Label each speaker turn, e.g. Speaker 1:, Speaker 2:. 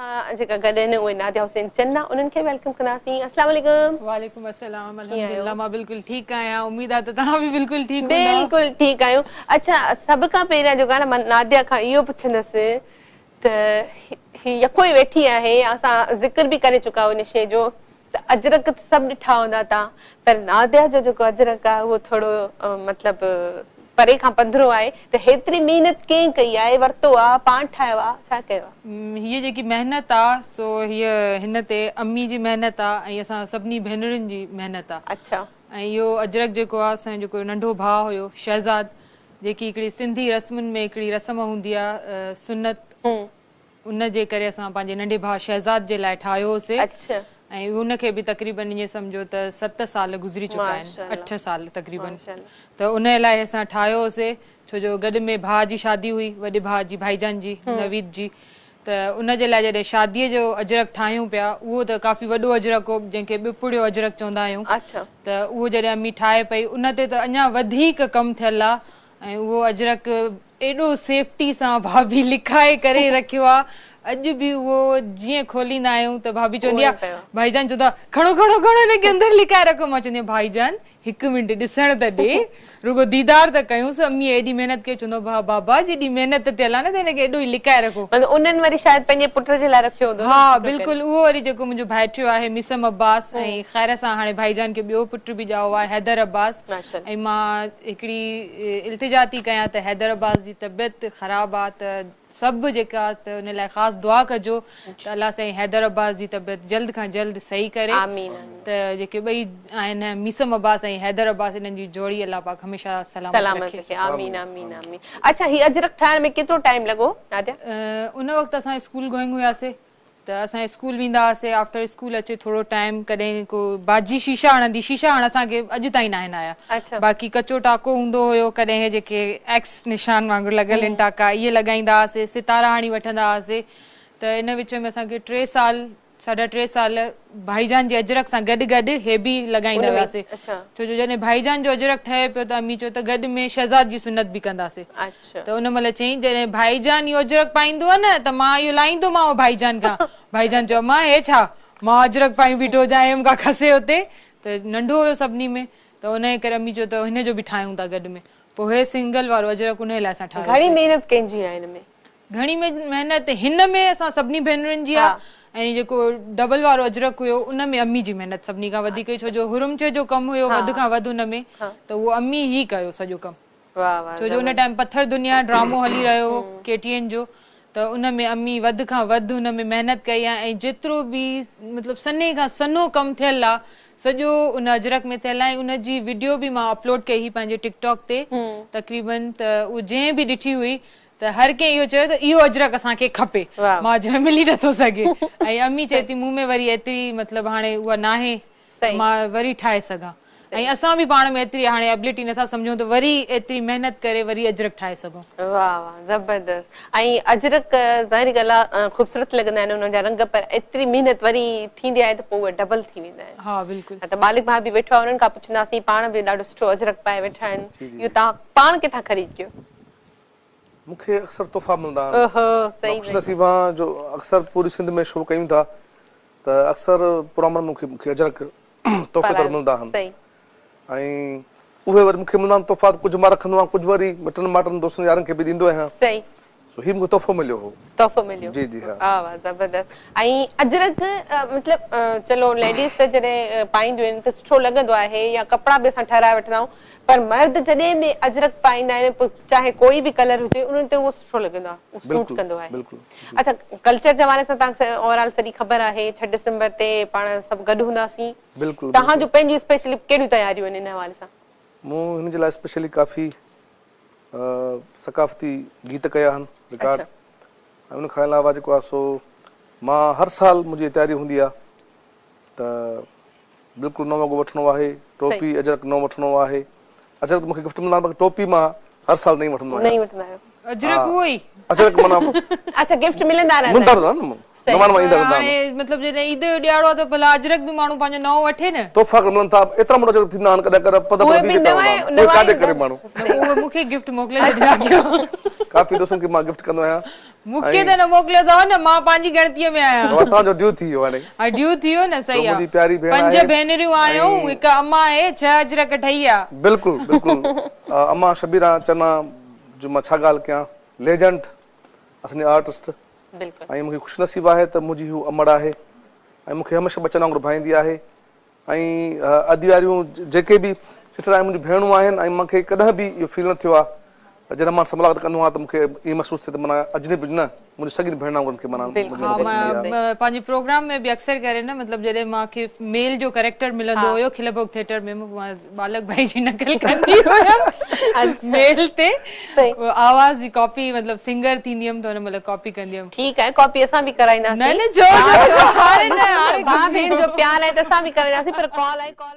Speaker 1: سان جيڪا گڏ آهن اهي ناديه حسين چنا انهن کي welcome ڪنداسين. السلام عليڪم.
Speaker 2: وعليڪم السلام الحمدلله مان بلڪل ٺيڪ آهيان اميد آ ته توهان به بلڪل ٺيڪ هوندا.
Speaker 1: بلڪل ٺيڪ آهيون. اڇا سڀ کان پهريان جيڪو آهي نه مان ناديه کان اهو پڇندس ته هي يڪو ئي ويٺي آهي اسان ذڪر به ڪري چڪا آهيون ان شيء جو ته اجرڪ ته سڀ ڏٺا هوندا توهان پر ناديه جو جيڪو اجرڪ آهي اهو ٿورو مطلب پري کان پڌرو آهي ته هيتري محنت ڪنهن ڪئي آهي ورتو آ پاڻ ٺاهيو آ ڇا ڪيو آ؟
Speaker 2: هيء جيڪي محنت آ سو هيء هن تي امي جي محنت آ ۽ اسان سڀني ڀينرن جي محنت آ.
Speaker 1: اڇا.
Speaker 2: ۽ اهو اجرڪ جيڪو آ اسان جو جيڪو ننڍو ڀاء هيو شهزاد جيڪي هڪڙي سنڌي رسمن ۾ هڪڙي رسم هوندي آ سنت ان جي ڪري اسان پنهنجي ننڍي ڀاء شهزاد جي لاء ٺاهيو هوسي ۽ ان کي به تقريبن ائين سمجهو ته ست سال گذري چڪا آهن اٺ سال تقريبن ته ان لاء اسان ٺاهيو هوسي ڇو جو گڏ ۾ ڀاء جي شادي هئي وڏي ڀاء جي ڀائيجان جي نويد جي ته ان جي لاء جڏهن شادي جو اجرڪ ٺاهيون پيا اهو ته ڪافي وڏو اجرڪ هو جنهن کي ٻه پڙيو اجرڪ چوندا آهيون ته اهو جڏهن امي ٺاهي پئي ان تي ته اڃا وڌيڪ ڪم ٿيل آ ۽ اهو اجرڪ ايڏو سيفٽي سان ڀاڀي لڪائي ڪري رکيو آ اڄ به اهو جيئن کوليندا آهيون ته ڀاڀي چوندي آ ڀائي جان چوندا کڻو کڻو کڻو هن کي اندر لڪائي رکو مان چوندي آهيان ڀائي جان هڪ منٽ ڏسڻ ته ڏي رڳو ديدار ته ڪيونس امي ايڏي محنت ڪئي چوندو ها بابا جيڏي محنت ٿيل آ نه ته هن کي ايڏو ئي لڪائي رکو.
Speaker 1: مطلب انهن وري شايد پنهنجي پٽ جي لاء رکيو هوندو نه
Speaker 2: ها بلڪل اهو وري جيڪو منهنجو ڀائٽيو آهي ميثم عباس ۽ خير سان هاڻي ڀائي جان کي ٻيو پٽ به ڄائو آهي حيدر عباس ۽ مان هڪڙي التجا ٿي ڪيان ته حيدر عباس جي طبيعت خراب آ ته سڀ جيڪا ته ان لاء خاص دعا ڪجو ته الله سائين حيدر عباس جي طبيعت جلد کان جلد صحيح ڪري ته جيڪي ٻئي آهن ميثم عباس ۽ حيدر عباس انهن جي جوڙي الله پاڪ هميشه سلامت رکي.
Speaker 1: آمين آمين آمين اڇا هي اجرڪ ٺاهڻ ۾ ڪيترو ٽائيم لڳو ناديه؟
Speaker 2: ان وقت اسان اسڪول گوئنگ هياسي ته اسان اسڪول ويندا هئاسي آفٽر اسڪول اچي ٿورو ٽائيم ڪڏهن ڪو باجي شيشا هڻندي شيشا هڻڻ اسان کي اڄ تائين ناهن آيا باقي ڪچو ٽاڪو هوندو هيو ڪڏهن هي جيڪي ايڪس نشان وانگر لڳل آهن ٽاڪا اهي لڳائيندا هئاسي ستارا هڻي وٺندا هئاسي ته ان وچ ۾ اسان کي ٽي سال ساڍا ٽي سال ڀائي جان جي اجرڪ سان گڏ گڏ هي به لڳائيندا وياسي ڇو جو جڏهن ڀائي جان جو اجرڪ ٺهي پيو ته امي چيو ته گڏ ۾ شهزاد جي سنت به ڪنداسي ته ان مهل چيائين جڏهن ڀائي جان اهو اجرڪ پائيندو نه ته مان اهو لاهيندومانو ڀائي جان کان ڀائي جان چيو امان هي ڇا مان اجرڪ پايون بيٺو هجان هي مون کان کسي اتي ته ننڍو هيو سڀني ۾ ته ان جي ڪري امي چيو ته هن جو به ٺاهيون ٿا گڏ ۾ پوء هي سنگل وارو اجرڪ ان لاء اسان ٺاهيوسي.
Speaker 1: گهڻي محنت ڪنهن جي آهي هن ۾؟
Speaker 2: گهڻي محنت هن ۾ اسان سڀني ڀينرن جي آ ۽ جيڪو ڊبل وارو اجرڪ هيو ان ۾ امي جي محنت سڀني کان وڌيڪ هئي ڇو جو هرمچي جو ڪم هيو وڌ کان وڌ ان ۾ ته اهو امي ئي ڪيو سڄو ڪم ڇو جو ان ٽائيم پٿر دنيا ڊرامو هلي رهيو هو ڪي ٽي اين جو ته ان ۾ امي وڌ کان وڌ ان ۾ محنت ڪئي آ ۽ جيترو به مطلب سنهي کان سنهو ڪم ٿيل آ سڄو ان اجرڪ ۾ ٿيل آ ۽ ان جي وڊيو به مان اپلوڊ ڪئي هئي پنهنجي ٽڪ ٽاڪ تي تقريبن ته اهو جنهن به ڏٺي هئي ته هر ڪنهن اهو چيو ته اهو اجرڪ اسان کي کپي. مان چيو ملي نٿو سگهي ۽ امي چئي ٿي مون ۾ وري ايتري مطلب هاڻي اها ناهي ته مان وري ٺاهي سگهان ۽ اسان به پاڻ ۾ ايتري هاڻي ابلٽي نٿا سمجهون ته وري ايتري محنت ڪري وري اجرڪ ٺاهي سگهون.
Speaker 1: واه واه زبردست ۽ اجرڪ ظاهري ڳالهه آ خوبصورت لڳندا آهن انهن جا رنگ پر ايتري محنت وري ٿيندي آهي ته پوء اهي ڊبل ٿي ويندا آهن.
Speaker 2: ها بلڪل.
Speaker 1: ها ته مالڪ ڀاء به ويٺو آهي انهن کان پڇنداسين پاڻ به ڏاڍو سٺو اجرڪ پائي ويٺا آهن اهو توهان پاڻ ڪٿان خريد ڪيو؟
Speaker 3: مون کي اڪثر تحفا ملندا آهن. مان خوش نصيب آهيان جو اڪثر پوري سنڌ ۾ شو ڪيون ٿا ته اڪثر پروگرامن ۾ مون کي اجرڪ تحفي طور ملندا آهن ۽ اهي وري مون کي ملندا آهن تحفا ته ڪجهه مان رکندو آهيان ڪجهه وري مٽن مائٽن دوستن يارن کي به ڏيندو آهيان سو هي مون کي تحفو مليو هو.
Speaker 1: تحفو مليو
Speaker 3: جي جي ها.
Speaker 1: واه واه زبردست ۽ اجرڪ مطلب چلو ليڊيز ته جڏهن پائينديون آهن ته سٺو لڳندو آهي يا ڪپڙا به اسان ٺهرائي وٺندا آهيون پر مرد جڏهن به اجرڪ پائيندا آهن پوء چاهي ڪوئي به ڪلر هجي انهن تي اهو سٺو لڳندو آهي اهو سوٽ ڪندو آهي اڇا ڪلچر جي حوالي سان توهان کي اوور آل سڄي خبر آهي ڇهه ڊسمبر تي پاڻ سڀ گڏ هونداسين توهان جون پنهنجون اسپيشلي ڪهڙيون تياريون آهن ان حوالي سان؟
Speaker 3: مون هن جي لاء اسپيشلي ڪافي ثقافتي گيت ڪيا آهن رڪارڊ ۽ ان کان علاوه جيڪو آهي سو مان هر سال منهنجي تياري هوندي آهي ته بلڪل نئون وڳو وٺڻو آهي، ٽوپي اجرڪ نئون وٺڻو آهي. اجرڪ ته مون کي گفٽ ملندا آهن باقي ٽوپي مان هر سال نئين وٺندو آهيان.
Speaker 1: نئين وٺندا آهيو.
Speaker 2: اجرڪ اهو ئي.
Speaker 3: اجرڪ معنيٰ
Speaker 1: اڇا گفٽ ملندا رهندا
Speaker 3: ملندا رهندا آهن نه. نوان نوان ايندا ويندا آهن.
Speaker 2: هاڻي مطلب جڏهن عيد جو ڏهاڙو آهي ته ڀلا اجرڪ به ماڻهو پنهنجو نئون وٺي نه.
Speaker 3: تحفا ملن ٿا ايترا موٽا اجرڪ ٿيندا آهن ڪڏهن ڪڏهن 15 15 20 پيا هوندا آهن اهي ڪاڏي ڪري ماڻهو.
Speaker 2: نه پوء اهي مون کي گفٽ موڪلي ڇڏجو.
Speaker 3: ڪافي دوستن کي مان گفٽ ڪندو آهيان.
Speaker 2: مون کي ته نه موڪليو اٿو نه مان پنهنجي ڳڻتيء ۾ آهيان.
Speaker 3: بابا توهان جو ڊيو ٿي ويو هاڻي.
Speaker 2: ها ڊيو ٿي ويو نه صحيح آ.
Speaker 3: منهنجي پياري ڀيڻ آهي.
Speaker 2: پنج ڀينريون آهيون هڪ امان آهي ڇهه اجرڪ ٺهي ويا.
Speaker 3: بلڪل بلڪل امان شبيرا چنا جو مان ڇا ڳالهه ڪيان ليجنڊ اسان جي آرٽسٽ
Speaker 1: بلڪل
Speaker 3: ۽ مون کي خوش نصيب آهي ته منهنجي هو امڙ آهي ۽ مون کي هميشه ٻچن وانگر ڀائيندي آهي ۽ ادي واريون جيڪي به سسٽر آهن منهنجون ڀيڻون آهن ۽ مون کي ڪڏهن به اهو فيل نه ٿيو آهي ته جڏهن مان سان ملاقات ڪندو آهيان ته مون کي ائين محسوس ٿئي ته معنيٰ اجنبي نه منهنجي سڳين ڀيڻن وانگر مون کي معنيٰ منهنجي
Speaker 2: ها
Speaker 3: محبت ٿيندي آهي.
Speaker 2: مان پنهنجي پروگرام ۾ به اڪثر ڪري نه مطلب جڏهن مان کي ميل جو ڪريڪٽر ملندو هيو کل ڀوڳ ٿيٽر ۾ مان ٻالڪ ڀائي جي نقل ڪندي هيم ميل تي آواز جي ڪاپي مطلب سنگر ٿيندي هيم ته ان مهل ڪاپي ڪندي هيم.
Speaker 1: ٺيڪ آهي ڪاپي اسان به ڪرائينداسين.
Speaker 2: نه نه ڇو جو هاڻي نه هاڻي
Speaker 1: ڀاء ڀيڻ جو پيار آهي ته اسان به ڪرائينداسين پر ڪال آئي ڪال.